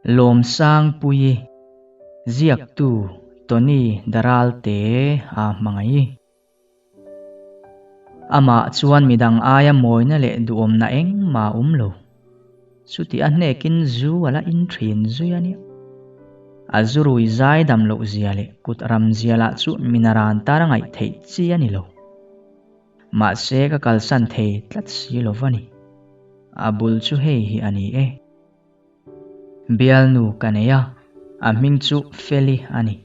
Lawmsangpuii, Ziaktu Tony Daralte a hmangaih. Amah chuan midang aia mawina leh duhawmna engmah a awm lo. Chuti a hnekin zu a la in thin zui a nia. A zu rui zai dam loh zia leh kut ram zia lah chu minaran tan a ngaih theih chi a ni lo. Mahse ka kalsan thei tlat si lo va ni. A bul chu hei hi a ni e. Bialnu ka nei a, a hming chu Feli a ni.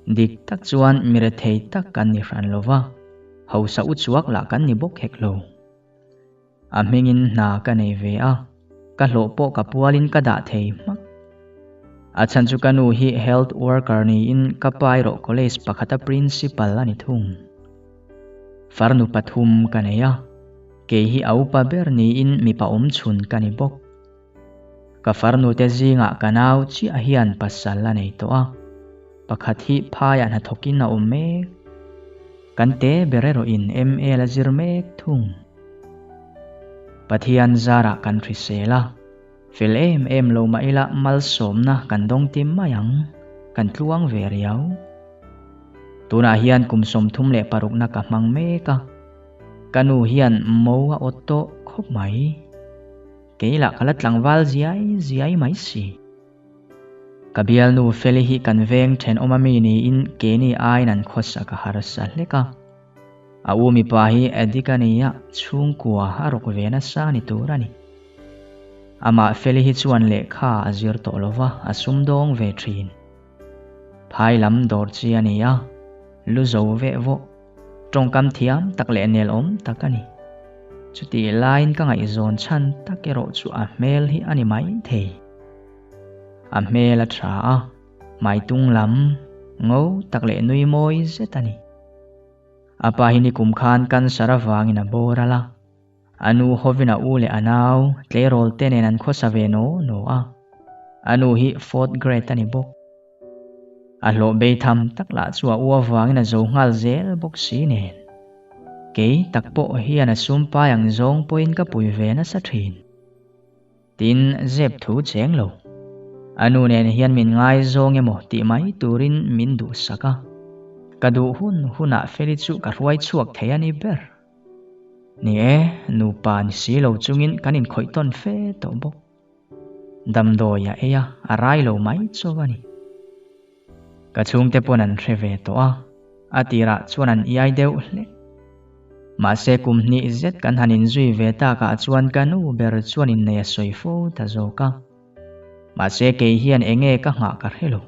Dik tak chuan mi rethei tak kan ni hran lo va, hausa uchuak lah kan ni bawk hek lo. A hmingin hna ka nei ve a, ka hlawh pawh ka pualin ka dah thei hmak. A chhan chu ka nu hi health worker niin ka pa erawh college pakhata principal a ni thung. Farnu pathum ka nei a, kei hi a upa ber niin mipa awmchhun ka ni bawk. Ka farnute zingah ka nau chiah hian pasal a nei tawh a, pakhat hi phaiah hnathawkin a awm mek. Kan te ber erawhin MA la zir mek thung. Pathian zarah kan hrisel a, fel em em lo mah ila malsawmna kan dawng tim mai ang, kan tluang ve riau. Tunah hian kum 36 na ka hmang mek a, ka nu hian mo a awt tawh khawp mai. Kei lah ka la tlangval ziai ziai mai si. Ka bialnu Feli hi kan veng thenawm ami niin keini aiin an khawsa ka harsa hlek a. A u mipa hi addict a ni a, chhungkua a rawk ve nasa ni tur a ni. Amah Feli hi chuan lehkha a zir tawh lo va, a sumdawng ve thin. Phai lam dawr chi a ni a, lu zo veh vawh. Tawngkam thiam tak leh nelawm tak a ni. Chutih laiin ka ngaihzawn chhan tak erawh chu a hmel hi a ni mai thei. A hmel a tha a, hmaitung lam ngo tak leh nui mawi zet a ni. A pa hi nikum khan cancer avangin a boral a, a nu hovin a u leh a nau tleirawl te nen an khawsa ve naw naw a. A nu hi fourth grade a ni bawk. A hlawh bei tham tak lah chu a u avangin a zo nghal zel bawk si nen. Kei tak pawh hian a sum pai ang zawng pawhin ka pui ve nasa thin. Tin, zep thu cheng lo. A nu nen hian min ngaizawng emaw tih mai turin min duhsak a. Ka duh hun hunah Feli chu ka hruai chhuak thei a ni ber. Ni e, nupa ni si lo chungin kan inkhawih tawn fe tawh bawk. Damdawi a ei a, a rai lo mai chauh a ni. Ka chhungte pawn an hre ve tawh a, a tirah chuan an iai deuh hlek. Mahse kum hnih zet kan han inzui ve takah chuan ka nu ber chuan innei a sawi fo ta zawk a. Mahse kei hian enge ka nghah ka hre lo.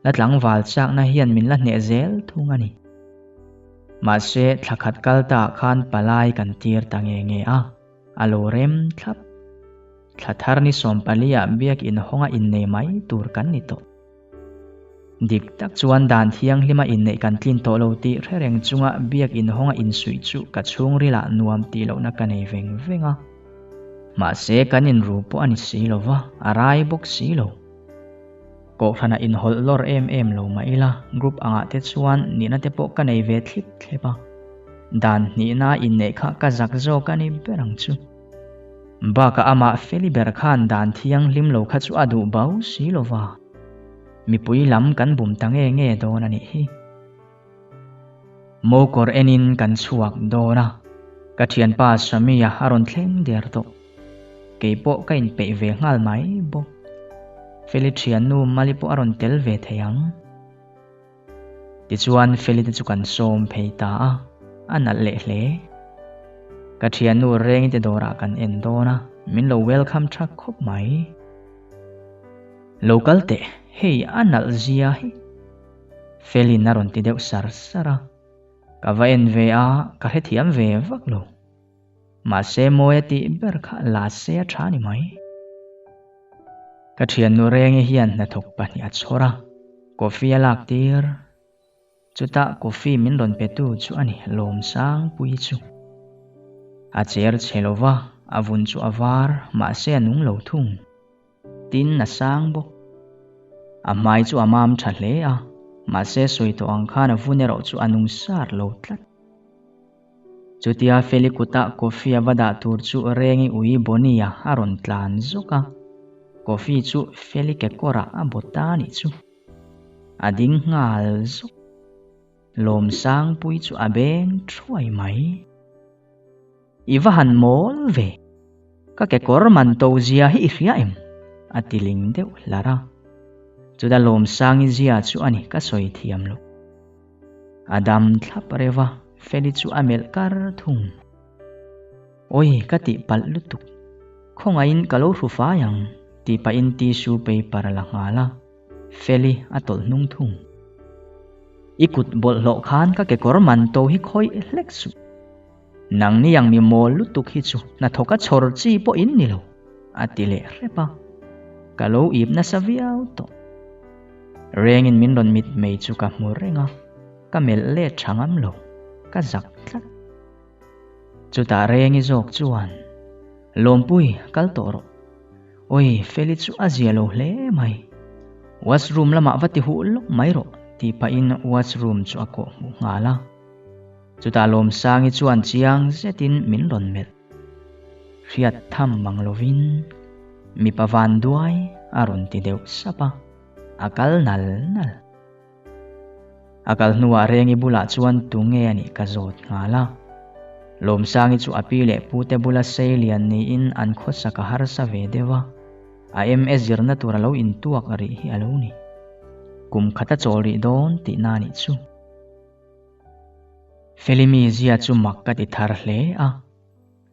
La tlangval chakna hian min la hneh zel thung a ni. Mahse thla khat kal taah khan palai kan tir ta nge nge a. A lo rem thlap. Thla thar ni 14 ah biakinn hawnga innei mai tur kan ni tawh. Dik tak chuan dan thianghlima inneih kan tlin tawh lo tih hre reng chunga biakinn hawnga insuih chu ka chhungrilah nuam tih lohna ka nei veng veng a. Mahse kan inru pawh a ni si lo va, a rai bawk si lo. Kohhranah inhawlh lawr em em lo mah ila, group angah te chuan nihna te pawh ka nei ve thlip thlep a. Dan hnihna inneih kha ka zak zawk a ni ber ang chu. Bakah amah Feli ber khan dan thianghlim lo kha chu a duh bau si lo va. Mipui lam kan bum ta nge nge dawn a nih hi. Mokawr enin kan chhuak dawn a, ka thianpa Samia a rawn thleng der tawh. Kei pawh ka inpeih ve nghal mai bawk. Feli thiannu Mali pawh a rawn tel ve thei ang. Tichuan Feli te chu kan sawm phei ta a, a nalh leh hle. Ka thiannu Rengi te dawrah kan en dawn a, min lo welcome tha khawp mai. Lo kal teh, hei a nalh zia hi. Felin a rawn ti deuh sar sar a. Ka va en ve a, ka hrethiam ve vak lo. Mahse mawi a tih ber kha la se a tha ni mai. Ka thiannu Rengi hian hnathawk pahnih a chhawr a, coffee a lak tir. Chutah coffee min rawn pe tu chu a ni Lawmsangpui chu. A cher chhe lo va, a vun chu a var, mahse a nung lo thung. Tin a sang bawk. A hmai chu a mam tha hle a, mahse sawi tawh ang khan a vun erawh chu a nung sar lo tlat. Chutia Feli kutah coffee a va dah tur chu Rengi ui Bonnie-a a rawn tlan zawk a. Coffee chu Feli kekawrah a baw ta nih chu. A ding nghal zuk. Lawmsangpui chu a beng thuai mai. I va han mawl ve. Ka kekawr man to zia hi i hria em? A ti ling deuh hlar a. Chuta Lawmsangi zia chu a ni ka sawi thiam lo. A dam thlap reuh a, Feli chu a melh kar thung. Awi ka tih palh lutuk. Khawngaihin ka lo hru fai ang tih pahin tissue paper a la nghal a, Feli a tawlh hnung thung. I kut bawlhhlawh khan ka kekawr man to hi khawih hlek suh. Nangni ang mi mawl lutuk hi chu hnathawk a chhawr chi pawh in ni lo, a ti leh hrep a. Ka lo ip nasa viau tawh. Rengin min rawn mit mei chu ka hmu reng a, ka melh let tha ngam lo, ka zak tlat. Chutah Rengi zawk chuan, Lawmpui, kal tawh rawh. Awi, Feli chu a zia lo hle mai. Washroom lamah va ti huh lawk mai rawh, tih pahin washroom chu a kawh hmuh nghal a. Chutah Lawmsangi chuan chiang zetin min rawn melh. Hriat tham mang lovin, Mipa van duai a rawn ti deuh sap a, a kal nal nal. A kal hnuah Rengi bulah chuan tu nge a nih ka zawt nghal a. Lawmsangi chu a pi leh pute bula sei lian niin an khawsak a harsa ve deuh a, a MA zirna tur a lo intuak rih hi a lo ni. Kum khat a chawl rih dawn tihna a nih chu. Felimi zia chu mak ka ti thar hle a.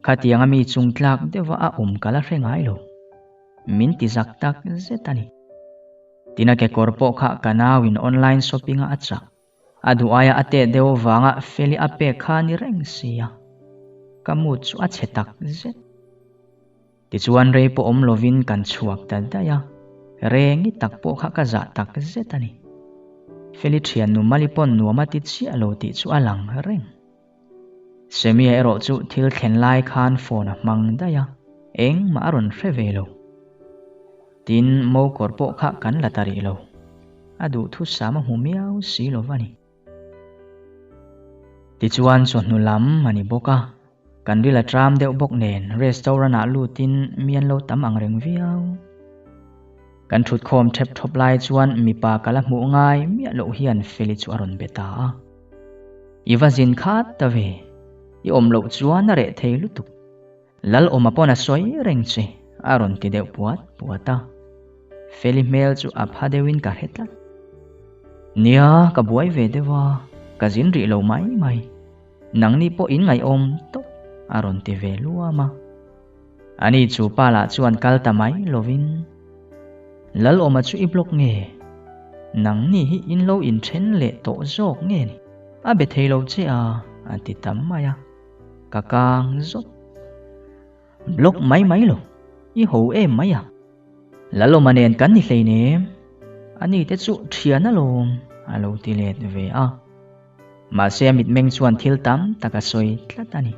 Khatianga mi chung tlak deuha a awm ka la hre ngai lo. Min ti zak tak zet a ni. Tina kekawr pawh kha ka nauin online shopping a a chah. A duh aia a teh deuh avanga Feli a pek kha a ni reng sia. Ka mood chu a chhe tak zet. Tichuan rei pawh awm lovin kan chhuak ta daih a, rengi tak pawh kha ka zah tak zet a ni. Feli thiannu Mali pawn nuam a ti chiah lo tih chu a lang reng. Semia erawh chu thil thlen lai khan phone a hmang daih a, engmah a rawn hre ve lo. Tin, mo kawr pawh kha kan la ta rih lo. A duhthusam a hmu miau si lo va ni. Tichuan chawhnu lam a ni bawk a, kan ril a tram deuh bawk nen restaurant ah lutin mi an lo tam ang reng viau. Kan thutkhawm thep thawp lai chuan mipa ka la hmuh ngai miah loh hian Feli chu a rawn be ta a. I va zin khat ta ve, i awm loh chuan a reh thei lutuk. Lal awma pawn a sawi reng che, a rawn ti deuh puat puat a. Feli hmel chu a pha deuhin ka hre tlat. Nia, ka buai ve deuh a, ka zin rih lo mai mai. Nangni pawh in ngaihawm tawp, a rawn ti ve luam a. Ani chu pa lah chuan kal ta mai lovin, Lal awma chu i block nge? Nangni hi in lo inthen leh tawh zawk nge ni? A be thei lo che a, a ti tam mai a. Ka kang zawt. Block mai mai lo, i ho em mai a. Lal awma nen kan ni hleinem, ani te chu thian alawm, a lo ti let ve a. Mahse a mitmeng chuan thil tam tak a sawi tlat a ni.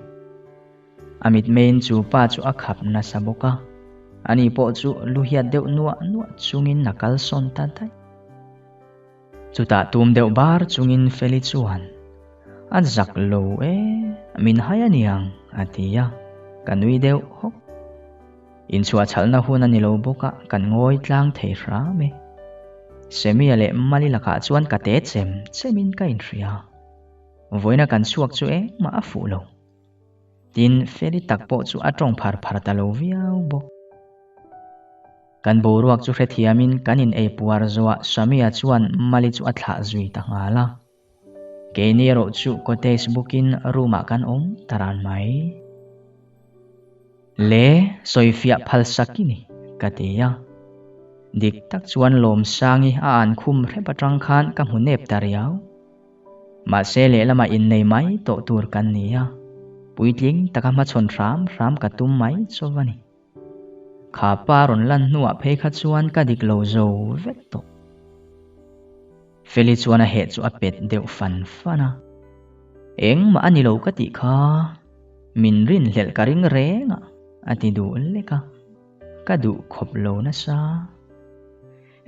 A mitmeiin chu pa chu a khap nasa bawk a, ani pawh chu lu hiat deuh nuah nuah chungin a kal sawn ta daih. Chutah tum deuh bar chungin Feli chuan, A zak lo e, min hai a niang, a ti a, ka nui deuh hawk. Inchhuahchhalhna hun a ni lo bawk a, kan ngawi tlang thei hram e. Semia leh Mali lakah chuan ka te chem chemin ka inhria. Vawiina kan chhuak chu engmah a fuh lo. Tin, Feli tak pawh chu a tawng phar phar ta lo viau bawk. Kan boruak chu hrethiamin kan in ei puar zawhah Samia chuan Mali chu a thlah zui ta nghal a. Keini erawh chu cottage bookin room-ah kan awm ta ran mai. Le, sawifiah phal sak i ni, ka ti a. Dik tak chuan Lawmsangi a an khum hrep atang khan ka hmu nep ta riau. Mahse lehlamah innei mai tawh tur kan ni a, puitling taka hmachhawn hram hram ka tum mai chauh a ni. Kha pa rawn lan hnuah phei kha chuan ka dik lo zo vek tawh. Feli chuan a heh chu a pet deuh fan fan a. Engmah a ni lo ka tih kha, min rinhlelh ka ring reng a, a ti duh lek a. Ka duh khawp lo nasa.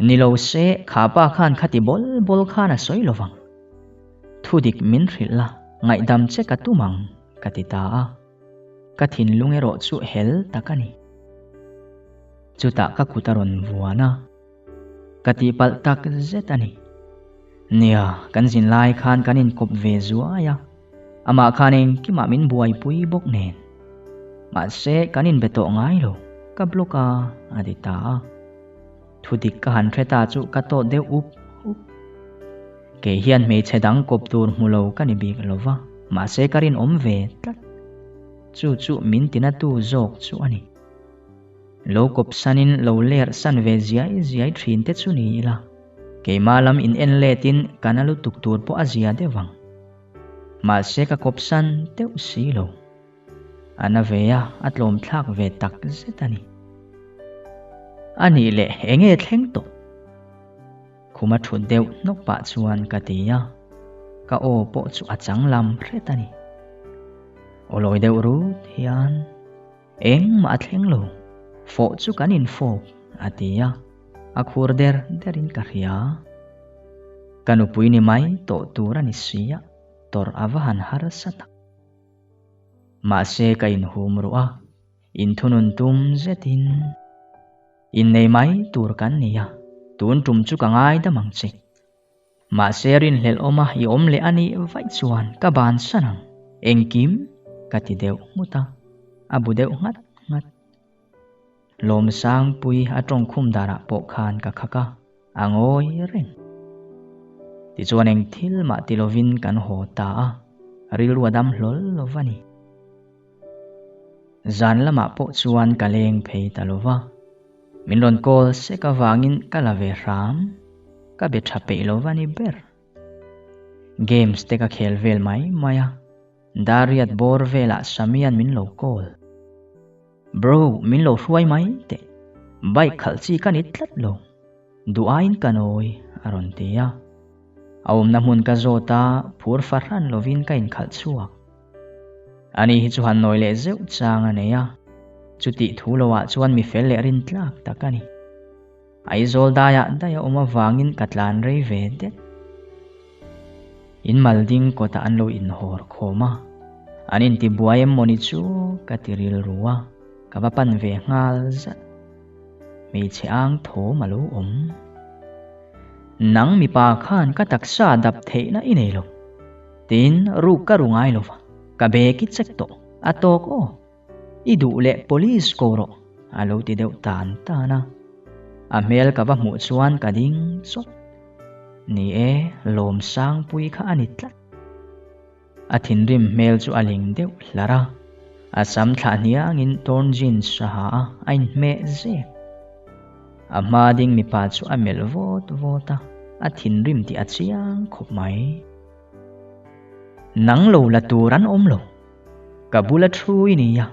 Ni lo se, kha pa khan khati bawl bawl khan a sawi lo vang. Thudik min hrilh la, ngaihdam che ka tum ang, ka ti ta a. Ka thinlung erawh chu hel tak a ni. Chutah ka kut a rawn vuan a, ka tihpalh tak zet a ni. Nia, kan zin lai khan kan inkawp ve zuai a, amah khan engkimah min buaipui bawk nen. Mahse, kan inbe tawh ngai lo, ka block a, a ti ta a. Thudik ka han hre ta chu ka tawt deuh up up. Kei hian hmeichhe dang kawp tur hmu lo ka ni bik lo va, mahse ka rinawm ve tlat. Chu chu min tinatu zawk chu a ni. Lo kawp sanin lo ler san ve ziai ziai thin te chu ni ila, keimah lam in en letin ka na lutuk tur pawh a zia deuh ang. Mahse ka kawp san deuh si lo. A na ve a, a tlawm thlak ve tak zet a ni. A nih leh enge thleng tawh? Khuma thut deuh hnawk pah chuan ka ti a, ka aw pawh chu a chang lam hret a ni. Aw lawi deuh rut hian. Engmah a thleng lo, fawh chu kan infawp, a ti a, a khur der derin ka hria. Ka nupui ni mai tawh tur a ni si a, tawrh a va han harsa tak. Mahse ka inhum ruh a, inthunun tum zetin innei mai tur kan ni a, tun tum chu ka ngaidam ang che. Mahse rinhlelh awma i awm leh a nih vaih chuan ka bansan ang, engkim ka ti deuh nghut a, a bu deuh nghat nghat. Lawmsangpui a tawngkhum darah pawh khan ka khak a, a ngawi reng. Tichuan eng thil mah ti lovin kan haw ta a, rilru a dam hlawl lo va ni. Zan lamah pawh chuan ka leng phei ta lo va. Min rawn call sek avangin ka la ve hram, ka be tha peih lo va ni ber. Games te ka khel vel mai mai a, Dariat bawr velah Samian min lo call. Bro, min lo hruai mai teh, bike khalh chi ka ni tlat lo, duh aiin ka nawi, a rawn ti a. A awmna hmun ka zawt a, phur fahran lovin ka inkhalh chhuak. Ani hi chu han nawi leh zeuh chang a nei a, chutih thu loah chuan mi fel leh rintlak tak a ni. Aizawl daiah daih a awm avangin ka tlan rei ve det. In malding kawtah an lo inhawr khawm a, an intibuai em mawni chu ka ti rilru a, ka va pan ve nghal zat. Hmeichhe ang thawm a lo awm. Nang mipa khan ka taksa dap theihna i nei lo. Tin, ruk ka ru ngai lo va, ka bag i check tawh, a tawk aw. I duh leh police ko rawh, a lo ti deuh tan tan a. A hmel ka va hmuh chuan ka ding chawt. Ni e, Lawmsangpui kha a ni tlat. A thinrim hmel chu a ling deuh hlar a, a sam thlah hniangin torn jeans a ha a, a inhmeh zek. A hma ding mipa chu a melh vawt vawt a, a thinrim tih a chiang khawp mai. Nang lo la tur an awm lo, ka bula thu i ni a,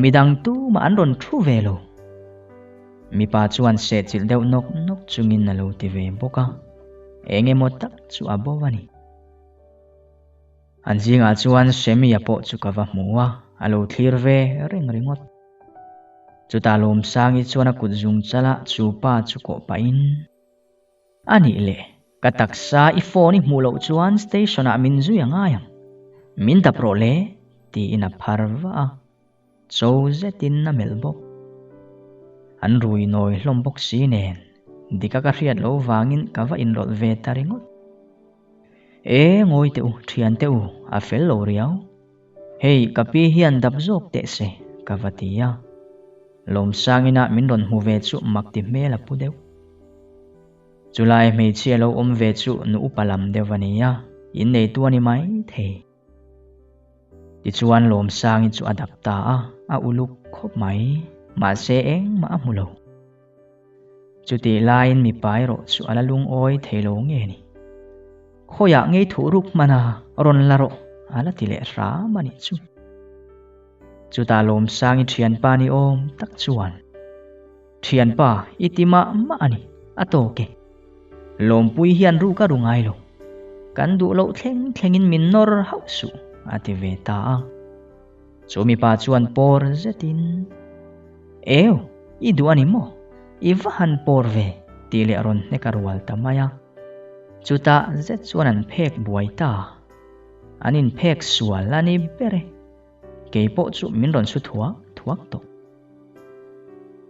midang tumah an rawn thu ve lo. Mipa chuan sehchilh deuh nawk nawk chungin a lo ti ve bawk a, eng emaw tak chu a bo a ni. An zingah chuan Shemia pawh chu ka va hmu a, a lo thlir ve reng ringawt. Chutah Lawmsangi chuan a kut zung chalah chu pa chu kawh pahin, A nih le, ka taksa i phone i hmuh loh chuan station ah min zui a ngai ang. Min dap rawh le, tiin a phar va a. Cho zetin a melh bawk. An rui nawi hlawm bawk si nen, dika ka hriat loh vangin ka va inrawlh ve ta ringawt. E, ngawi teh u, thian teh u, a fel lo riau. Hei, ka pi hian dap zawk teh se, ka va ti a. Lawmsangina min rawn hmu ve chu mak ti hmel a pu deuh. Chulai hmeichhia lo awm ve chu nu upa lam deuh a ni a, inneitu a ni mai thei. Tichuan Lawmsangi chu a dap ta a, a uluk khawp mai, mahse engmah a hmu lo. Chutih laiin mipa erawh chu a la lungawi thei lo nge ni. Khawiah ngei thuh ruk hman a, rawn la rawh, a la ti leh hram a nih chu. Chutah Lawmsangi thianpa ni awm tak chuan, Thianpa, i ti mah mah a ni, a tawk e. Lawmpui hian ruk a ru ngai lo. Kan duh loh thleng thlengin min nawr hauh suh, a ti ve ta a. Chu mipa chuan pawr zetin, Eu, i duh a ni maw? I va han pawr ve, tih leh rawn hnek a rual ta mai a. Chutah zet chuan an phek buai ta. An inphek sual a ni ber e. Kei pawh chu min rawn su thuak thuak tawh.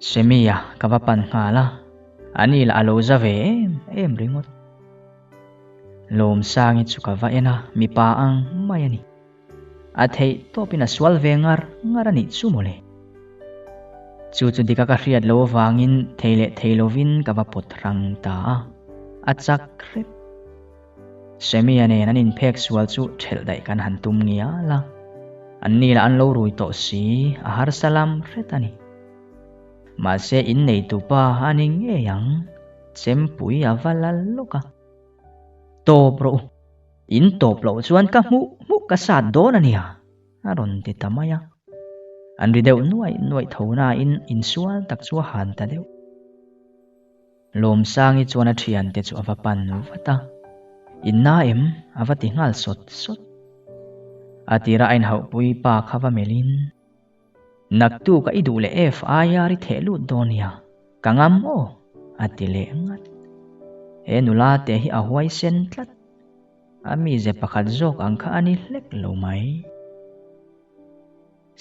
Semia ka va pan nghal a, ani lah a lo za ve em em ringawt. Lawmsangi chu ka va en a, mipa ang mai a ni. A theih tawpin a sual ve ngar ngar a nih chu mawle. Chu chu dika ka hriat lo avangin thei leh thei lovin ka va pawt rang ta a, a chak hrep. Semia nen an inphek sual chu ṭhelh daih kan han tum ngial a, anni lah an lo rui tawh si, a harsa lam hret a ni. Mahse inneitupa a ni ngei ang, chempui a va la lawk a. Tawp rawh u, in tawp loh chuan ka hmuh hmuh ka sat dawn a nia, a rawn ti ta mai a. An ri deuh nuaih nuaih tho nain insual tak chu a han ta deuh. Lawmsangi chuan a thiante chu a va pan vat a, Inna em? a va ti nghal sawt sawt. A tira a inhauhpui pa kha va melhin, Naktuk a i duh leh FIR i theh lut dawn nia, ka ngam aw, a ti leh ngat. He nula te hi a huaisen tlat. A mize pakhat zawk ang kha a ni hlek lo mai.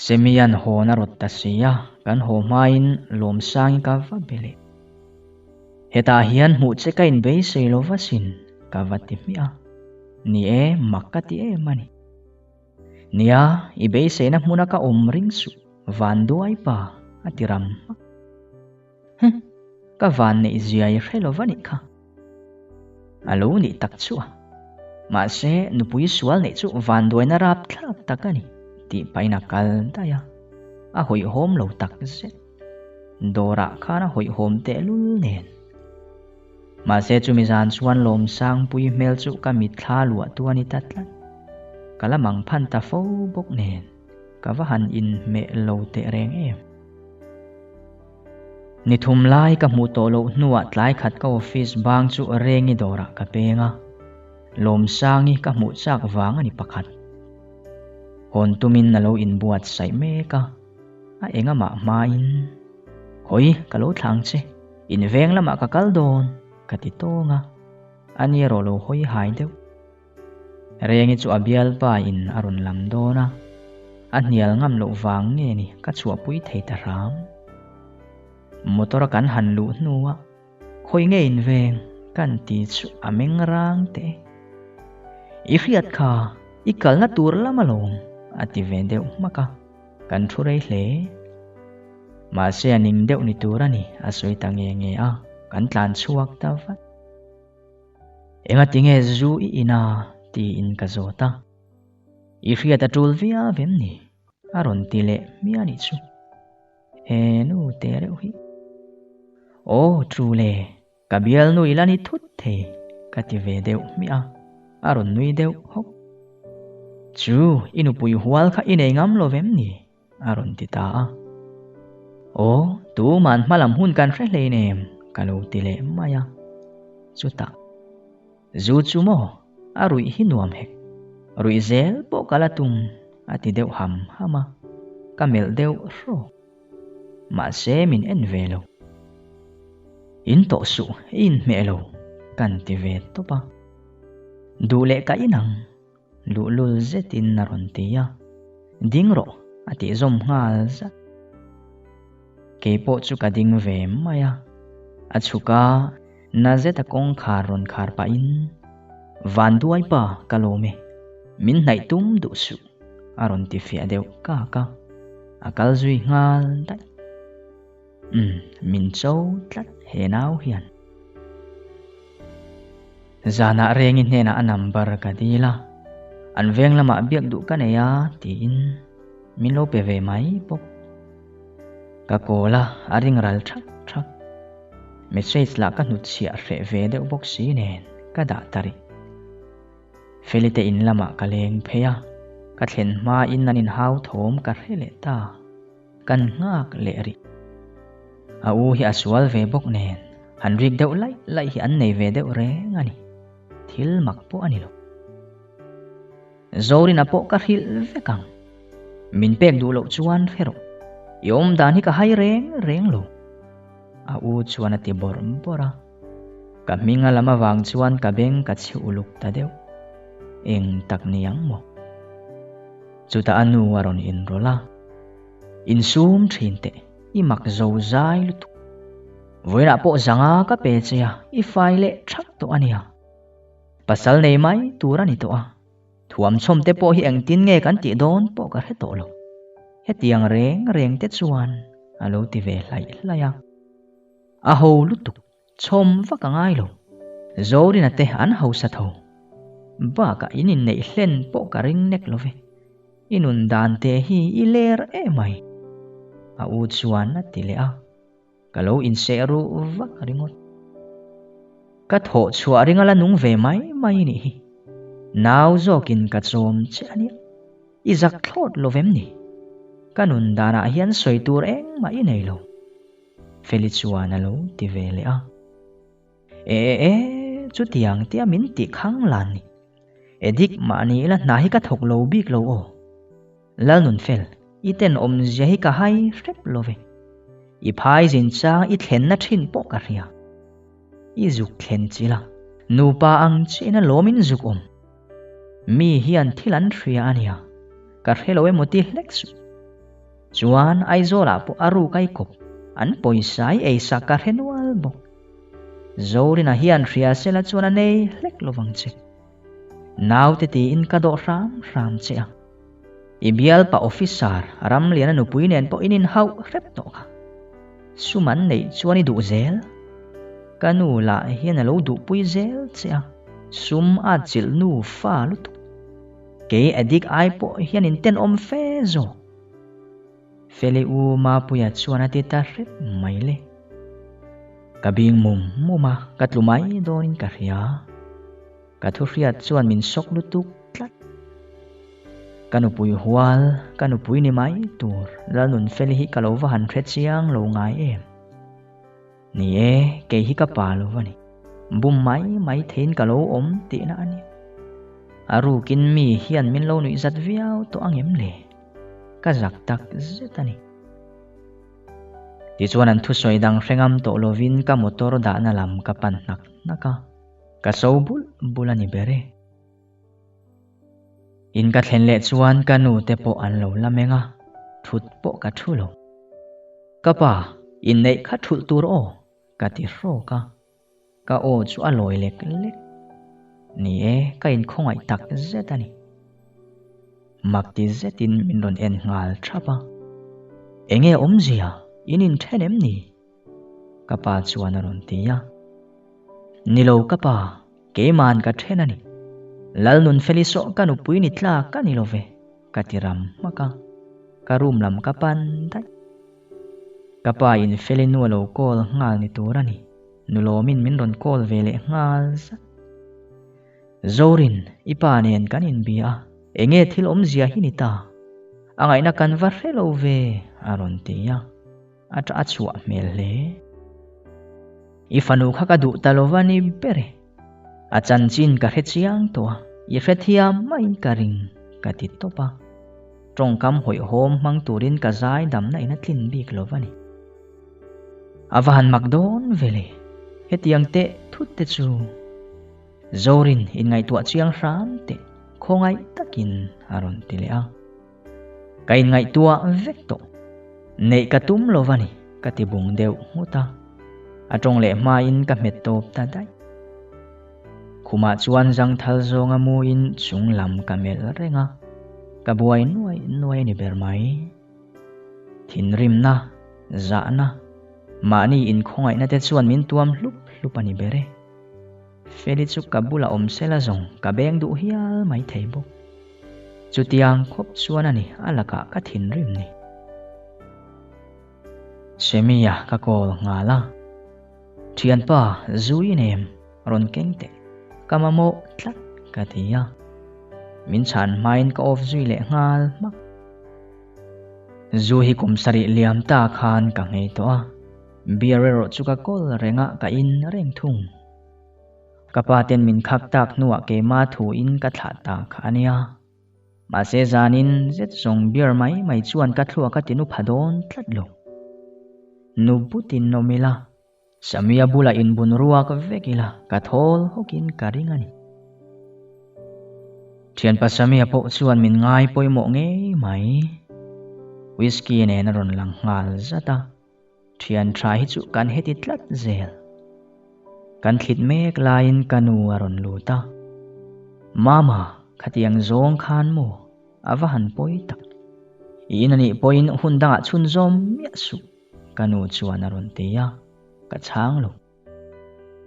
Semian hawn a rawt ta si a, kan haw hmain Lawmsangi ka va be leh. Hetah hian hmuh che ka inbeisei lo va sin, ka va ti hmiah a. Ni e, mak ka ti em a ni. Nia, i beiseina hmuna ka awm ring suh, van duai pa, a ti ram hmak. Huh, ka van neih zia i hre lo va nih kha. A lo nih tak chu a. Mahse, nupui sual neih chu vanduaina rapthlak tak a ni, tih pahin a kal daih a. A hawihhawm lo tak zet. Dawrah khan a hawihhawm tehlul nen. Mahse chumi zan chuan Lawmsangpui hmel chu ka mitthla luah tu a ni ta tlat. Ka la mang phan ta fo bawk nen, ka va han inhmeh lo teh reng em. Ni thum lai ka hmuh tawh loh hnuah tlai khat ka office bang chu Rengi dawrah ka peng a, Lawmsangi ka hmuh chak vang a ni pakhat. Hawn tumin a lo inbuatsaih mek a, a engamah hmain, Hawi ka lo thlang che, in veng lamah ka kal dawn, ka ti tawng a, ani erawh lo hawi hai deuh. Rengi chu a bialpa in a rawn lam dawn a, a hnial ngam loh vang nge ni ka chhuahpui thei ta hram. Motor a kan han luh hnuah khawi nge in veng kan ti chu a meng rang teh. I hriat kha i kalna tur lam alawm a ti ve deuh hmak a, kan thu rei hle. Mahse a ning deuh ni tur a ni a sawi ta nge nge a, kan tlan chhuak ta vat. Engati nge zu i in a? tiin ka zawt a. I hriat a tul viau em ni? A rawn ti leh hmiah nih chu. He nu te reuh hi. Aw tul e, ka bialnu i la ni thut thei ka ti ve deuh hmiah a, a rawn nui deuh hawk. Chu, i nupui hual kha i nei ngam lo vem ni? A rawn ti ta a. Aw, tuman hmalam hun kan hre hlein em? Ka lo ti leh mai a. Chutah, Zu chu maw? A ruih hi nuam hek. Ruih zel pawh ka la tum, a ti deuh ham ham a. Ka melh deuh hrawk. Mahse min en ve lo. In tawh suh, i inhmeh lo, kan ti ve tawp a. Duh leh ka inang. Luhlul zetin a rawn ti a, Ding rawh a tih zawm nghal zat. Kei pawh chu ka ding ve mai a, a chhuk a, na zeta kawngkhar rawn khar pahin, Vanduai pa ka lawm e, min hnaih tum duh suh a rawn ti fiah deuh kak a, a kal zui nghal daih. Umm, min cho tlat he nau hian. Zanah Rengi hnenah a number ka dil a, an veng lamah biak duh ka nei a tiin min lo pe ve mai bawk. Ka call a, a ring ral thak thak. Message lah ka hnutchhiah hreh ve deuh bawk si nen ka dah ta rih. Felite in lamah ka leng phei a, ka thlen hmain an inhau thawm ka hre leh ta. Kan nghak leh rih. A u hi a sual ve bawk nen, han rik deuh laih laih hi an nei ve deuh reng a ni. Thil mak pawh a ni lo. Zorina pawh ka hrilh vek ang. Min pek duh loh chuan hre rawh. I awm dan hi ka hai reng reng lo. A u chuan a ti bawrh bawrh a. Ka hming a lam avang chuan ka beng ka chhi uluk ta deuh. Eng tak ni ang maw? Chutah a nu a rawn inrawlh a. Insum thin teh. I mak zo zai lutuk. Vawiinah pawh zanga ka pe che a, i fai leh thak tawh a nia. Pasal nei mai tur a ni tawh a. Thuamchhawm te pawh hi engtin nge kan tih dawn pawh ka hre tawh lo. Hetiang reng reng te chuan a lo ti ve hlaih hlaih a. A ho lutuk, chhawm vak a ngai lo. Zorina te an hausa tho. Bakah in inneih hlen pawh ka ring nek lo ve. I nun dan te hi i ler emai. A u chuan a ti leh a. Ka lo inseh ruh vak ringawt. Ka thawh chhuah ring a la nung ve mai mai nih hi. Nau zawkin ka chawm che a nia. I zak thlawt lo vem ni? Ka nun danah hian sawi tur engmah i nei lo. Feli chuan a lo ti ve leh a. E e e, chutiang tia min tih khang lan ni. Edik mahni ila hna hi ka thawk lo bik lo aw. Lalnunfel, i tenawmzia hi ka hai hrep lo ve. I phai zin chang i thlenna thin pawh ka hria. I zuk thlen chila, nupa ang chiahina lawmin zuk awm. Mi hian thil an hria a nia, ka hre lo emaw ti hlek suh. Chuan Aizawlah pawh a ruk ai kawp, an pawisa i eisak ka hre nual bawk. Zorina hian hria sela chuan a nei hlek lovang che. Naute tiin ka dawh hram hram che a. I bialpa officer Ramliana nupui nen pawh in inhauh hrep tawh kha. Sum an neih chuan i duh zel. Ka nu lah hian a lo duhpui zel che a, sum a chilh nu fa lutuk. Kei addict ai pawh hian in tenawm fe zawk. Feli u Mapuia chuan a ti ta hrep mai le. Ka bing mum mum a, ka tlu mai dawnin ka hria. Ka thu hriat chuan min sawk lutuk tlat. Ka nupui hual, ka nupui ni mai tur Lalnunfeli hi ka lo va han hre chiang lo ngai em. Ni e, kei hi ka pa lo va ni. Bum mai mai theiin ka lo awm tihna a ni. A rukin mi hian min lo nuih zat viau tawh ang em le? Ka zak tak zet a ni. Tichuan an thusawi dang hre ngam tawh lovin ka motor dahna lam ka pan hnak hnak a. Ka so bul bul a ni ber e. In ka thlen leh chuan ka nu te pawh an lo la meng a, thut pawh ka thu lo. Ka pa, inneih kha thulh tur aw, ka ti hrawk a. Ka aw chu a lawi lek lek. Ni e, ka inkhawngaih tak zet a ni. Mak ti zetin min rawn en nghal thap a. Enge awmzia, in inthen em ni? Ka pa chuan a rawn ti a. Ni lo ka pa, keima'n ka then a ni. Lalnunfeli sawh ka nupui ni tlak ka ni lo ve, ka ti ram hmak a. Ka room lam ka pan daih. Ka pa in Feli nu a lo call nghal ni tur a ni. Nulawmin min rawn call ve leh nghal zat. Zorin, i pa nen kan inbia a, enge thil awmzia hi ni ta? A ngaihna kan va hre lo ve, a rawn ti a. A ṭah a chhuah hmel hle. I fanu kha ka duh ta lova ni ber e. A chanchin ka hre chiang tawh a, i hrethiam maiin ka ring, ka ti tawp a. Tawngkam hawihhawm hmang turin ka zai damna in a tlin bik lova ni. A va han mak dawn ve le, hetiang teh thut te chu. Zorin inngaihtuah chiang hram teh khawngaih takin a rawn ti leh a. Ka inngaihtuah vek tawh. Neih ka tum lo va ni, ka ti bung deuh nghut a. A tawng leh hmain ka hmet tawp ta daih. Khumah chuan zangthal zawnga muin chung lam ka melh reng a, ka buai nuai nuai a ni ber mai. Thinrimna, zahna, mahni inkhawngaihna te chuan min tuam hlup hlup a ni ber e. Feli chu ka bulah awm sela zawng ka beng duh hial mai thei bawk. Chutiang khawp chuan a ni a lakah ka thinrim ni. Semia ka call nghal a. Thianpa zui nem rawn keng teh ka mamawh tlat ka ti a. Min chhan hmain ka off zui leh nghal hmak. Zu hi kum sarih liam ta khan ka nghei tawh a. Beer erawh chu ka kawl reng a ka in reng thung. Ka pa ten min khak tak hnuah keima thu in ka thlah ta kha a nia. Mahse zanin zet zawng beer mai mai chuan ka thluak a ti nu pha dawn tlat lo. Nu butin awm ila, Samia bulah inbun ruak vek ila ka thawl hawkin ka ring a ni. Thianpa Samia pawh chuan min ngai pawimawh ngei mai. Whisky nen a rawn lang nghal zat a. Thian tha hi chu kan heti tlat zel. Kan thlit mek laiin ka nu a rawn lut a. Mama, khatiang zawng khan maw? A va han pawi tak. I in anih pawhin hun dangah chhunzawm miah suh, ka nu chuan a rawn ti a, ka chhang lo.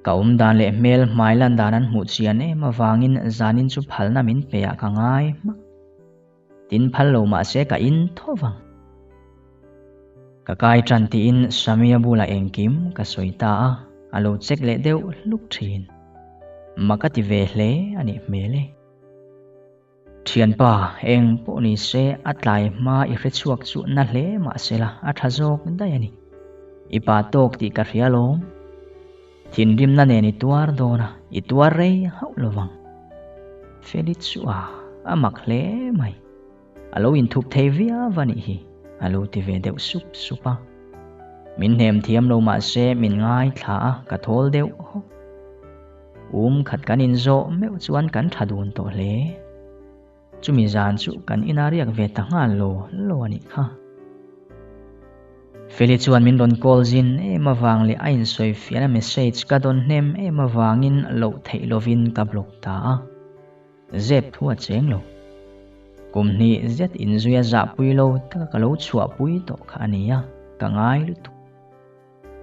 Ka awm dan leh hmel hmai lan dan an hmuh chian em avangin zanin chu phalna min pe ah ka ngai hmak. Tin phal lo mah se ka in tho vang. Ka kai tan tiin Samia bulah engkim ka sawi ta a, a lo check leh deuh hluk thin. Mak a ti ve hle a nih hmel e. Thianpa, eng pawh ni se a tlai hma i hre chhuak chu na hle mah se la a tha zawk daih a ni. I pa tawk tih ka hria lawm. Thinrimna nen i tuar dawn a, i tuar rei hauh lo vang. Feli chu a, a mak hle mai. A lo inthup thei viau a nih hi, a lo ti ve deuh sup sup a. Min hnem thiam lo mah se min ngaithla a, ka thawl deuh hawk. Um khat kan inzawh meuh chuan kan tha dun tawh hle. Chumi zan chu kan ina riak ve ta nghal lo lo a nih kha. Feli chuan min rawn call zin em avang leh a insawi fiahna message ka dawn hnem em avangin loh theih lovin ka block ta a. Zep thu a cheng lo. Kum hnih zet inzuia zahpui lo taka ka lo chhuahpui tawh kha a nia, ka ngai lutuk.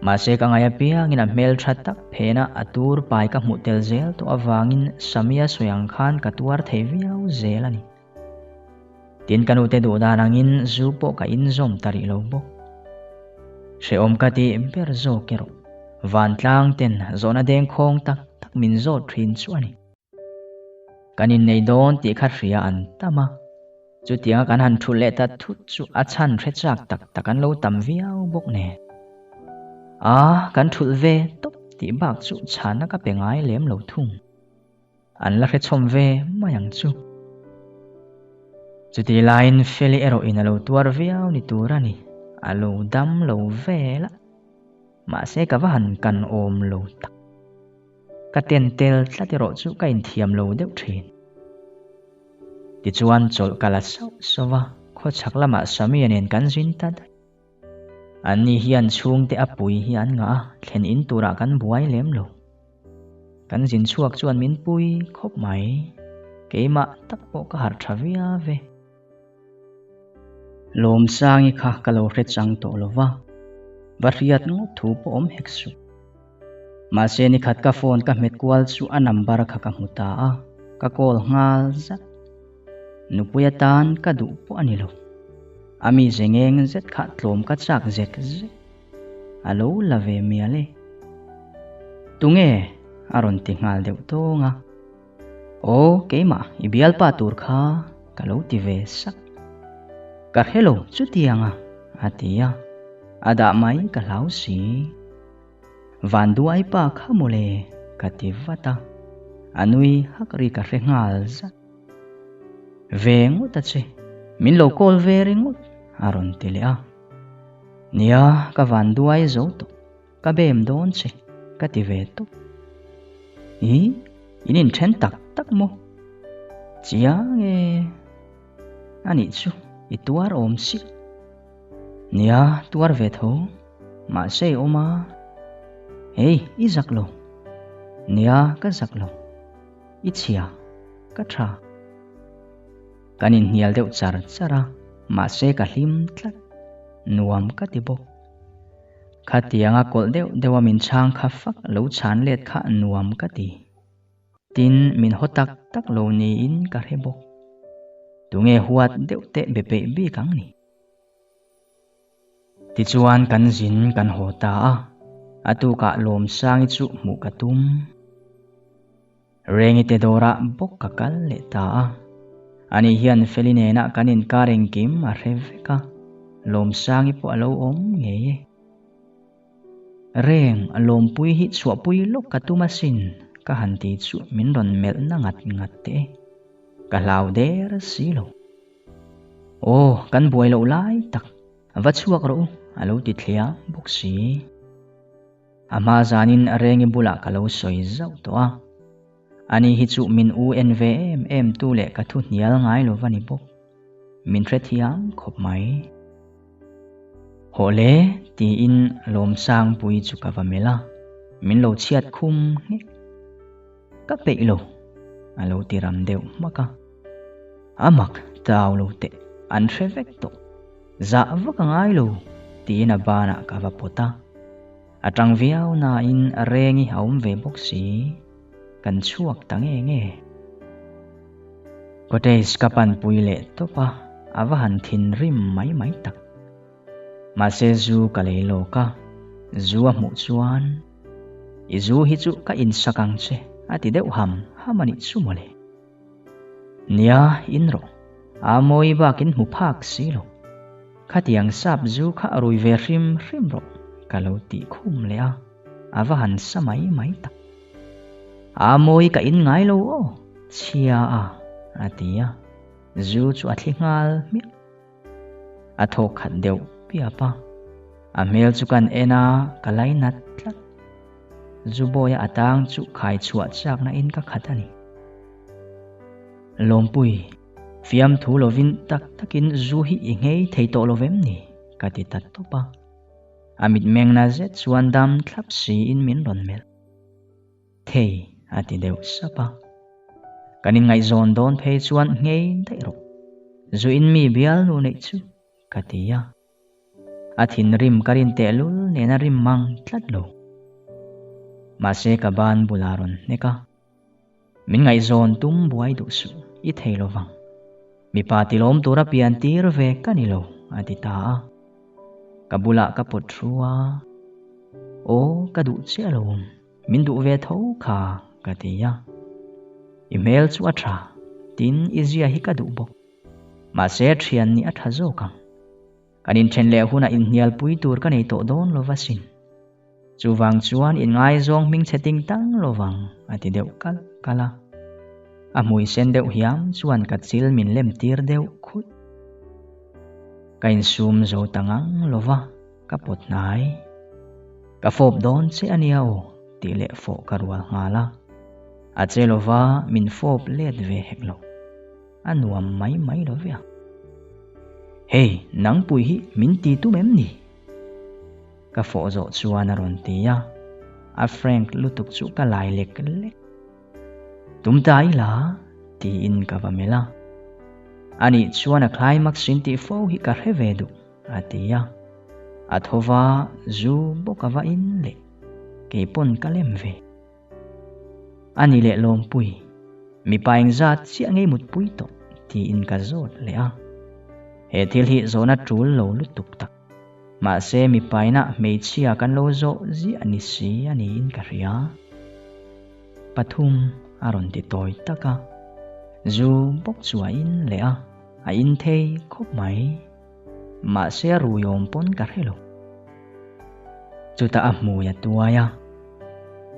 Mahse ka ngaih apiangin a hmel tha tak phena a tur pai ka hmuh tel zel tawh avangin Samia sawi ang khan ka tuar thei viau zel a ni. Tin ka nute duh dan angin zu pawh ka inzawm ta rih lo bawk. Hrehawm ka tih ber zawk erawh vantlang ten zawhna dengkhawng tak tak min zawt thin chu a ni. Kan innei dawn tih kha hria an tam a, chutianga kan han thulh leh ta thut chu a chhan hre chak tak tak an lo tam viau bawk nen. A, kan thulh ve tawp tih bak chu chhanna ka pe ngai lem lo thung. An la hrechhawm ve mai ang chu. Chutih laiin Feli erawhin a lo tuar viau ni tur a ni, a lo dam lo vel a, mahse ka va han kan awm lo tak. Ka ten tel tlat erawh chu ka inthiam lo deuh thin. Tichuan chawlh ka la sauh sauh a, khawchhak lamah Samia nen kan zin ta daih. Anni hian chhungte a pui hi an ngah a, thlen in turah kan buai lem lo. Kan zin chhuak chuan min pui khawp mai, keimah tak pawh ka harh tha viau ve. Lawmsangi kha ka lo hre chang tawh lo va, va hriat ngawt thu pawh awm hek suh. Mahse nikhat ka phone ka hmet kual chu a number kha ka hmu ta a, ka call nghal zat. Nupui atan ka duh pawh a ni lo. A mi ze ngeng zet kha tlawm ka chak zek zek. A lo la ve mial e. Tunge? a rawn ti nghal deuh tawng a. Aw, keimah i bialpa tur kha ka lo ti ve sak. Ka hre lo chutiang a, a ti a, a dah mai ka hlau si. Vanduai pa kha mawle ka ti vat a, a nui hak ri ka hre nghal zat. Ve ngawt a che, min lo call ve ringawt a rawn ti leh a. Nia, ka vanduai zo tawh. Ka bem dawn che, ka ti ve tawp. Ih, in inthen tak tak maw? Chiang e. Anih chu, i tuar awm si. Nia, tuar ve tho. Mahse i awm a. Hei, i zak lo. Nia, ka zak lo. I chhia, ka tha. Kan inhnial deuh char char a, mahse ka hlim tlat. Nuam ka ti bawk. Khatianga kawlh deuh deuha min chhang kha fak lo chhan let kha nuam ka ti. Tin, min haw tak tak lo niin ka hre bawk. Tunge huat deuh teh be peih bik ang ni? Tichuan kan zin kan haw ta a, a tukah Lawmsangi chu hmuh ka tum. Rengi te dawrah bawk ka kal leh ta a. Ani hian Feli nena kan inkar engkim a hre vek a, Lawmsangi pawh a lo awm ngei e. Reng, Lawmpui hi chhuahpui lawk ka tum asin, ka han ti chu min rawn melh na ngat ngat teh e. Ka hlau der si lo. Aw, kan buai loh lai tak, va chhuak rawh u, a lo ti thliah bawk si. A hma zanin Rengi bulah ka lo sawi zauh tawh a. Ani hi chu min u en ve em em tu leh ka thu hnial ngai lo va ni bawk. Min hrethiam khawp mai. Hawh le, tiin Lawmsangpuii chu ka va melh a, min lo chhiat khum nghek. Ka peih lo, a lo ti ram deuh hmak a. A mak tau lo teh, an hre vek tawh. Zah vak a ngai lo, tiin a banah ka va pawt a. A tang viau nain Rengi a awm ve bawk si, kan chhuak ta nge nge. Cottage ka panpui leh tawp a, a va han thinrim mai mai tak. Mahse zu ka lei lawk a, zu a hmuh chuan, I zu hi chu ka insak ang che, a ti deuh ham ham a nih chu mawle. Nia, in rawh. A mawi bakin hmu phak si lo. Khatiang sap zu kha a rui ve hrim hrim rawh, ka lo tih khum leh a, a va han sa mai mai tak. A mawi ka in ngai lo aw, chhia a, a ti a, zu chu a thli nghal hmiah. A thawk khat deuh piap a, a hmel chu kan en a, ka lainat tlat. Zubawia a tang chu khai chhuah chakna in ka khat a ni. Lawmpui, fiamthu lovin tak takin zu hi i nghei thei tawh lo vem ni? ka ti ta tawp a. A mitmengna zet chuan dam thlap siin min rawn melh. Thei, a ti deuh sap a. Kan inngaihzawn dawn phei chuan nghei daih rawh. Zu in mi bialnu neih chu, ka ti a. A thinrim ka rin tehlul nen a rim mang tlat lo. Mahse ka ban bulah rawn hnek a. Min ngaihzawn tum buai duh suh, i thei lo vang. Mipa tilawm tura pian tir ve ka ni lo, a ti ta a. Ka bulah ka pawt thu a. Aw, ka duh chiah lo, min duh ve tho kha, ka ti a. I hmel chu a tha, tin i zia hi ka duh bawk. Mahse thian nih a tha zawk ang. Kan inthen leh hunah inhnialpui tur ka nei tawh dawn lo va sin. Chuvang chuan inngaizawng hming chhe ting tang lo vang, a ti deuh kalh kalh a. A hmui sen deuh hiam chuan ka chil min lem tir deuh khut. Ka insum zo ta ngang lo va, ka pawt hnai. Ka fawp dawn che a nia aw, tih leh fawh ka rual nghal a. A che lo va, min fawp let ve hek lo. A nuam mai mai lo ve a. Hei, nangpui hi min ti tum em ni? Ka fawh zawh chuan a rawn ti a, a frank lutuk chu ka lai lek lek. Tum ta ila, tiin ka va melh a. Anih chuan a climax in tih fo hi ka hre ve duh, a ti a. A tho va, zu bawk a va in leh. Keipawn ka lem ve. A ni leh Lawmpui, mipa engzat chiah ngei mutpui tawh tiin ka zawt leh a. He thil hi zawhna tul lo lutuk tak. Mahse mipaina hmeichhia kan lo zawh ziah ni si a niin ka hria. Pathum a rawn ti tawi tak a. Zu bawk chu a in leh a, a in thei khawp mai. Mahse a rui awm pawn ka hre lo. Chutah a hmui a tuai a.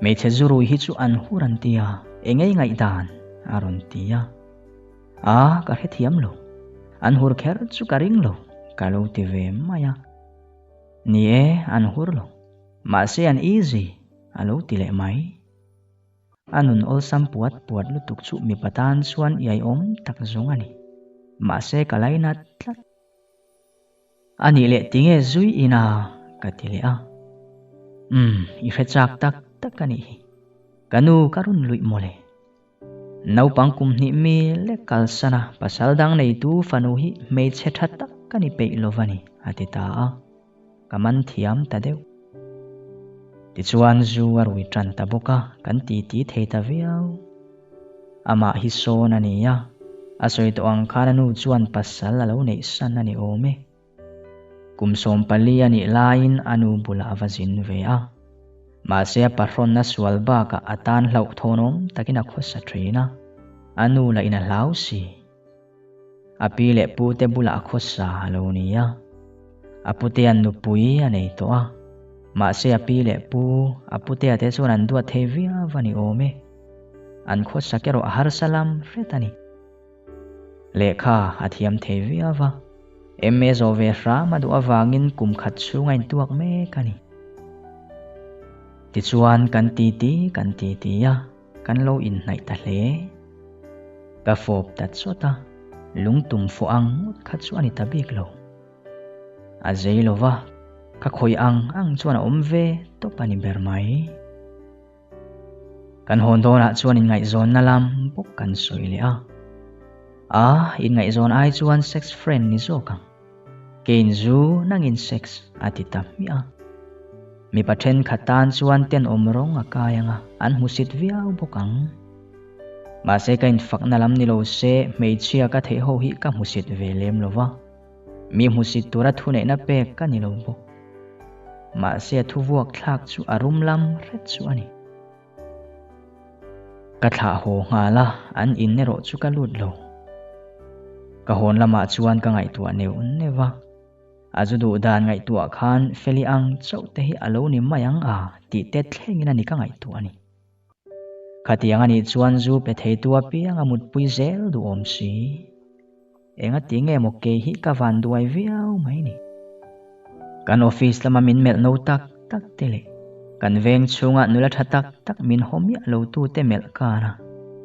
Hmeichhe zu rui hi chu an hur an ti a, engei ngaihdan a rawn ti a. A, ka hrethiam lo. An hur kher chu ka ring lo, ka lo ti ve mai a. Ni e, an hur lo. Mahse an easy, a lo ti leh mai. A nun awlsam puat puat lutuk chu mipa tan chuan iaiawm tak zawng a ni. Mahse ka lainat tlat. A nih leh tinge zui ina ka ti leh a. Umm, i hre chak tak tak a nih hi. Ka nu ka rawn luih mawle. Naupang kum hnih mi lek kalsan a pasal dang neitu fanu hi hmeichhe tha tak ka ni peih lo va ni, a ti ta a. Ka man thiam ta deuh. Tichuan zu a rui tan ta bawk a, kan titi thei ta viau. Amah hi sawn a ni a, a sawi tawh ang khan a nu chuan pasal a lo neih san a ni awm e. Kum 14 a nih laiin a nu bulah a va zin ve a. Mahse a pahrawnna sual bakah a tan hlauhthawnawm takin a khawsa thin a, a nu lah in a hlau si. A pi leh pu te bulah a khawsa a lo ni a. A putea'n nupui a nei tawh a. Mahse a pi leh pu, a putea te chuan an duat thei viau a ni awm e. An khawsak erawh a harsa lam hret a ni. Lehkha a thiam thei viau a. MA zawh ve hram a duh avangin kum khat chhung a intuak mek a ni. Tichuan kan titi kan titi a. Kan lo inhnaih ta hle. Ka fawp ta chawt a, lungtum fawh ang ngawt kha chu a ni ta bik lo. A zei lo va. Ka khawih ang ang chuan a awm ve tawp a ni ber mai. Kan hawn dawnah chuan inngaihzawnna lam bawk kan sawi leh a. A, inngaihzawn ai chuan sex friend ni zawk ang. Keiin zu nangin sex a ti ta hmiah a. Mipa thenkhat tan chuan tenawm rawng a kai ang a, an hmusit viau bawk ang. Mahse ka infakna lam ni lo se hmeichhia ka theih ho hi ka hmusit ve lem lo va. Mi hmusit tura thuneihna pek ka ni lo bawk. Mahse a thuvuak thlak chu a rum lam hret chu a ni. Ka thlah haw nghal a, an in erawh chu ka lut lo. Ka hawn lamah chuan ka ngaihtuah neuh neuh a. A zu duh dan ngaihtuah khan Feli ang chauh te hi a lo ni mai ang a tih te thlengin a ni ka ngaihtuah a ni. Khatiang a nih chuan zu pe theitu apiang a mutpui zel duhawm si. Engati nge maw kei hi ka van duai viau mai ni. Kan office lama min melh no tak tak te leh kan veng chhunga nula tha tak tak min haw miah lo tu te melh kar a,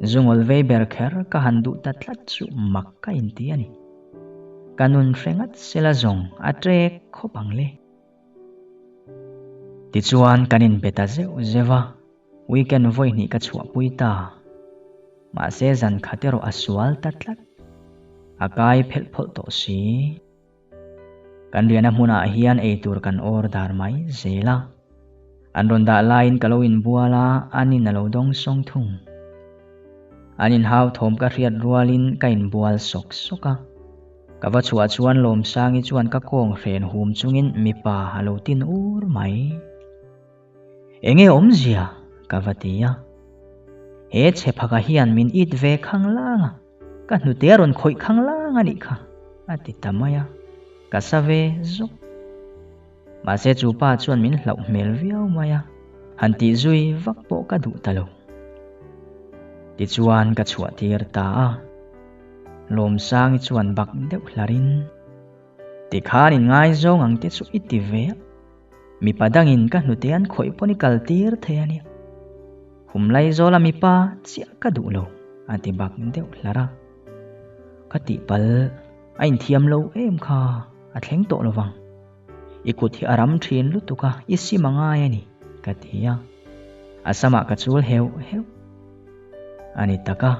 zu ngawl vei ber kher ka han duh ta tlat chu mak ka inti a ni. Ka nun hre ngat sela zawng a trek khawp ang le. Tichuan kan inbe ta zeuh zeuh a, weekend vawi hnih ka chhuahpui ta. Mahse zan khat erawh a sual ta tlat. A kai phelh phawlh tawh si. Kan riahna hmunah hian eitur kan order mai zel a. An rawn dah laiin ka lo inbual a, an in a lo dawng sawng thung. An inhau thawm ka hriat rualin ka inbual sawk sawk a. Ka va chhuah chuan Lawmsangi chuan ka kawng hren hum chungin mipa a lo tin ur mai. Enge awmzia? ka va ti a. He chhe phaka hian min it ve khang lang a, ka hnute a rawn khawih khang lang a nih kha, a ti ta mai a. Ka sa ve zawk. Mahse chu pa chuan min hlauh hmel viau mai a, han tih zui vak pawh ka duh ta lo. Tichuan ka chhuah tir ta a. Lawmsangi chuan bak deuh hlarin, Tikhan in ngaizawng ang te chu i ti ve a, mipa dangin ka hnute an khawih pawn i kal tir thei a nia. Khum Laizawla mipa chiah ka duh lo, a ti bak deuh hlar a. Ka tihpalh, a inthiam lo em kha, a thleng tawh lo vang. I kut hi a ram thin lutuk a, i sim a ngai a ni, ka ti a. A samah ka chul heuh heuh. A ni tak a,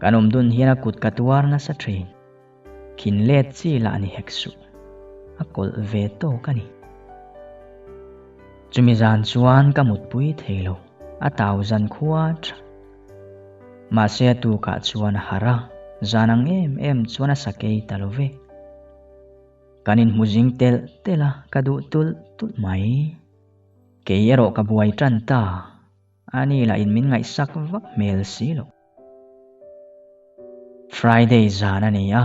kan awm dun hian a kut ka tuar nasa thin. Khin let chi lah ni hek suh, a kawlh ve tawk a ni. Chumi zan chuan ka mutpui thei lo, a tau zan khua tha. Mahse a tukah chuan a harh a, zan ang em em chuan a sakei ta lo ve. Kan inhmu zing telh telh a, ka duh tulh tulh mai. Kei erawh ka buai tan ta, ani lah in min ngaihsak vak hmel si lo. Friday zan a ni a,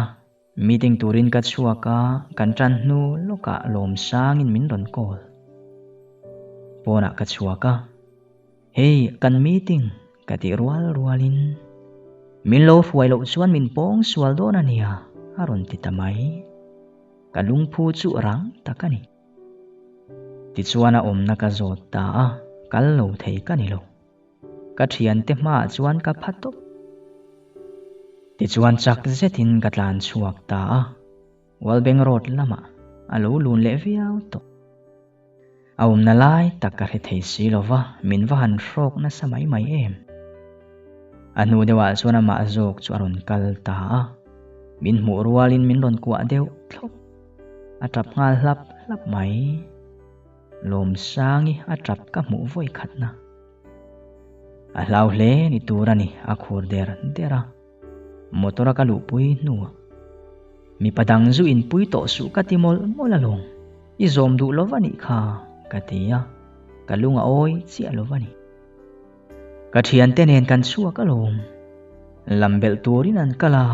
meeting turin ka chhuak a, kan tan hnu lawkah lawmsangin min rawn call. Pawnah ka chhuak a, hei kan meeting ka tih rual rualin min lo hruai loh chuan min pawng sual dawn a nia a rawn ti ta mai. Ka lungphu chu rang tak a ni. Tichuan a awmna ka zawt ta a, kal lo thei ka ni lo. Ka thiante hmaah chuan ka pha tawp. Tichuan chak zetin ka tlan chhuak ta a, Walbeng Road lamah a lo lun leh viau tawh. A awmna lai tak ka hre thei si lo va, min va han hrawk nasa mai mai em. A hnu deuhah chuan amah zawk chu a rawn kal ta a, min hmuh rualin min rawn kuah deuh thlawp. A tap nghal hlap hlap mai. Lawmsangi a tap ka hmuh vawi khatna. A hlau hle ni tur a ni, a khur der der a. Motor a ka luhpui hnuah mipa dang zu inpui tawh suh ka ti mawlh mawlh alawm, i zawm duh lo va nih kha ka ti a, ka lung a awi chiah lo va ni. Ka thiante nen kan chhuak alawm, lam belh turin an kal a,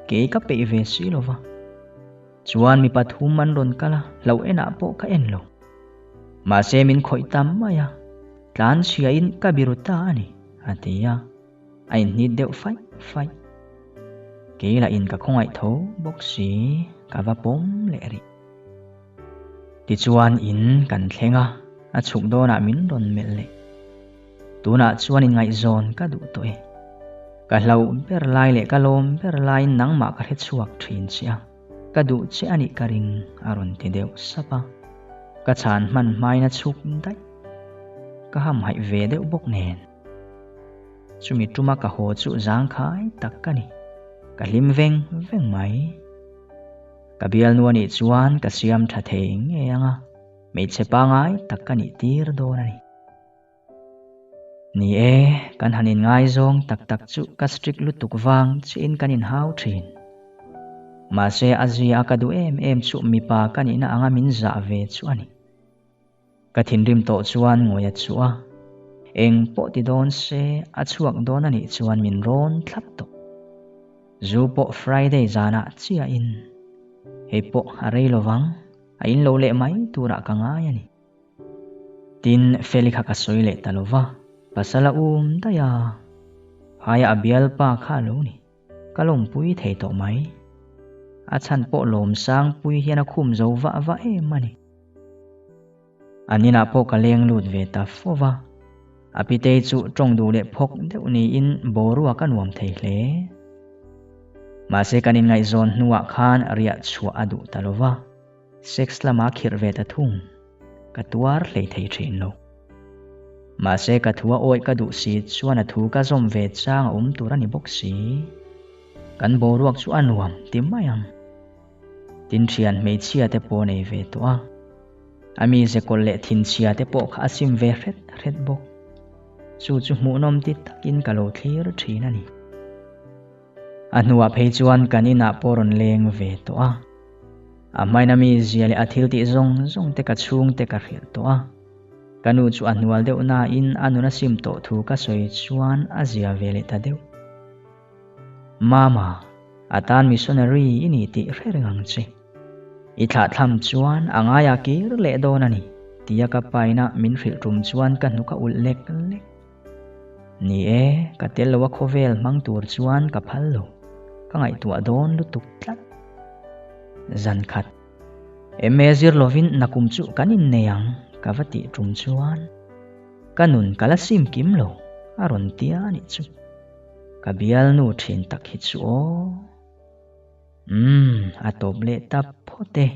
kei ka peih ve si lo va. Chuan mipa thum an rawn kal a, hlauh enah pawh ka en lo. Mahse min khawih tam mai a, tlan chhiain ka biru ta a ni, a ti a, a inhnit deuh faih faih. Kei lah in ka khawngaih tho bawk si, ka va pawm leh rih. Tichuan in kan thleng a, a chhuk dawnah min rawn melh leh. Tunah chuan inngaihzawn ka duh tawh e. Ka hlauh ber lai leh ka lawm ber laiin nangmah ka hre chhuak thin che a, ka duh che a nih ka ring a rawn ti deuh sap a. Ka chhan hman hmain a chhuk daih. Ka hamhaih ve deuh bawk nen. Chumi tuma ka haw chu zangkhai tak ka ni. Ka hlim veng veng mai. Ka bialnu a nih chuan ka siam tha thei ngei ang a, hmeichhe pangai tak ka nih tir dawn a ni. Ni e, kan han inngaizawng tak tak chu ka strict lutuk vang chiin kan inhau thin. Mahse a zia a ka duh em em chu mipa ka nihna anga min zah ve chu a ni. Ka thinrim tawh chuan ngawi a chuh a, eng pawh ti dawn se a chhuak dawn a nih chuan min rawn thlap tawh. Zu pawh Friday zanah chiahin hei pawh a rei lovang, a in lo leh mai turah ka ngai a ni. Tin, Feli kha ka sawi leh ta lo va, pasal a um daih a, phaia a bialpa kha a lo ni. Ka lawmpui thei tawh mai. A chhan pawh Lawmsangpui hian a khum zo vah vah em a ni. An inah pawh ka leng lut ve ta fo va, a pitei chu tawng duh leh phawk deuh niin boruak a nuam thei hle. Mahse kan inngaihzawn hnuah khan riah chhuah a duh ta lo va. Sex lama khirh ve ta thung, ka tuar hlei thei thin lo. Mahse ka thu a awih ka duh si chuan a thu ka zawm ve chang a awm tur a ni bawk si. Kan boruak chu a nuam ti mai ang. Tin thian hmeichhia te pawh nei ve tawh a. A mize kawlh leh thinchhia te pawh kha a sim ve hret hret bawk. Chu chu hmuhnawm ti takin ka lo thlir thin a ni. A hnuah phei chuan kan inah pawh rawn leng ve tawh a. A hmaina mi zia leh a thil tih zawng zawng te ka chhung te ka hrilh tawh a. Ka nu chu a hnual deuh nain a nun a sim tawh thu ka sawi chuan a zia ve leh ta deuh. Mama, a tan missionary i ni tih hre reng ang che. I thlahthlam chuan a ngaia kir leh dawn a ni, tia ka paina min hrilh tum chuan ka hnuk a ulh lek lek. Ni e, ka tel lo a khawvel hmang tur chuan ka phal lo. Ka ngaihtuah dawn lutuk tlat. Zan khat. MA zir lovin nakum chu kan innei ang ka va tih tum chuan ka nun ka la sim kim lo a rawn tia a nih chu. Ka bialnu thin tak hi chu aw. Umm, a tawp leh ta phawt e.